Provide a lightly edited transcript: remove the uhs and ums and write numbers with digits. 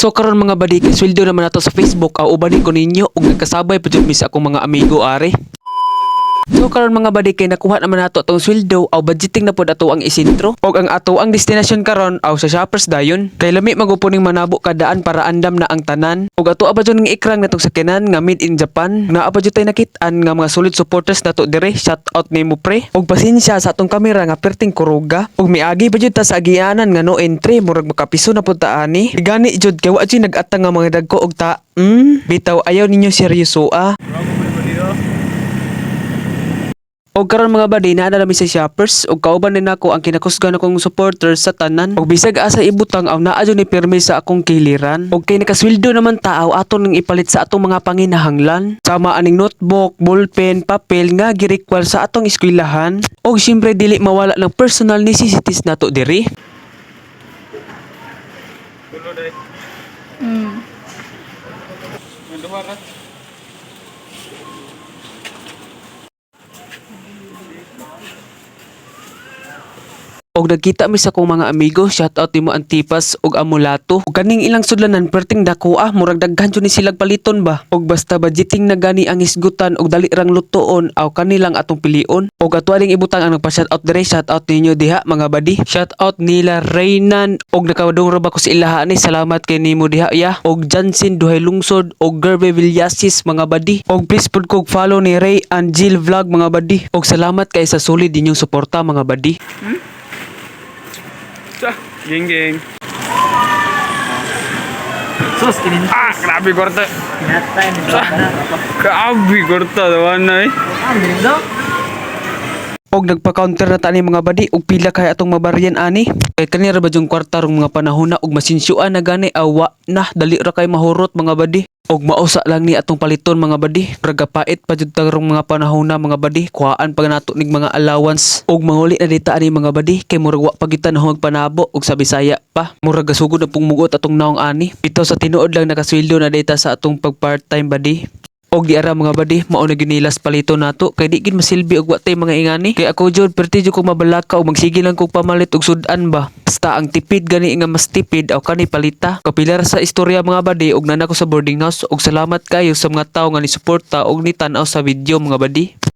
So karon, mga badi, kay sweldo naman nato sa Facebook, aw ubanin ko ninyo ug nagkasabay pa jud mi sa akong mga amigo are. So karon, mga badi, kay nakuha naman nato atong sweldo, aw budgeting na pod ato ang isentro. Og ang ato ang destination karon aw sa Shoppers dayon. Kay lami magupuning manabo kadaan para andam na ang tanan. Og ato pa jud ng ikrang natong sakyanan nga made in Japan. Naa pa jud tay nakit-an nga mga solid supporters nato dire. Shout out nimo, pre. Og pasensya sa atong kamera nga perting kuruga. Og miagi pa jud ta sa agianan nga no entry, murag makapiso na pud ta ani. Gani jud kay wa jud nag-atang nga mga dagko og ta. Bitaw ayaw ninyo seryoso ah. Og karon, mga badi, naa na mi sa Shoppers og kauban din nako ang kinakusgan akong supporters sa tanan. Og bisag asa ibutang aw naa jud ni pirmi sa akong kiliran. Og kay nakasweldo naman ta aw ato ning ipalit sa atong mga panginahanglan. Sama aning notebook, ballpen, papel nga gi-require sa atong eskwelahan. Og syempre dili mawala ng personal necessities nato diri. Og nagkita mi sa akong mga amigo, shout out nimo Antipas og Amulato. Og kaning ilang sudlanan perting dako ah, murag daghan jud ni silag paliton ba. Og basta budgeting na gani ang hisgutan og dali rang lutoon aw kanilang atong pilion. Og ato aning ibutang ang nagpa-shout out dire, shout out ninyo diha, mga badi. Shout out nila Reynan og nakadung ra ba ko sa ilaha ni, salamat kay nimo diha ya. Og Jansen Duhay Lungsod og Gerbe Villasis, mga badi. Og please pud kog follow ni Ray Angel Vlog, mga badi. Og salamat kay sa solid ninyong suporta, mga badi. Sa, geng geng. Sus, kinin Ah, grabe kwarta. Kinatay ni na. Grabe kwarta, dawan na eh. Ah, do. Og nagpa-counter na ta ni, mga badi, og pila kay atong mabaryan ani. Kay kanira ba yung kwarta rong mga panahon na og masinsyuan na gani awa na dali ra kay mahurot, mga badi. Og mausa lang ni atong paliton, mga badi. Ragapait pa jud ta rong mga panahon na, mga badi. Kuhaan pa nato nig mga allowance og manguli na dita ani, mga badi, kay murag wa pa gyud ta nahumag panabo og sa Bisaya pa. Murag gasugod na pong mugot atong naong ani. Bitaw sa tinuod lang nakasweldo na dita sa atong pag part-time, badi. Og di ara, mga badi, mao na ginilas palito nato kay di gid masilbi og wa tay mga ingani. Kay ako jud perti jud ko mabalaka og magsige lang kog pamalit og sudan ba. Basta ang tipid gani nga mas tipid aw kani palita. Kapilar sa istorya, mga badi, og nana ko sa boarding house og salamat kayo sa mga tawo nga ni suporta og ni tan-aw sa video, mga badi.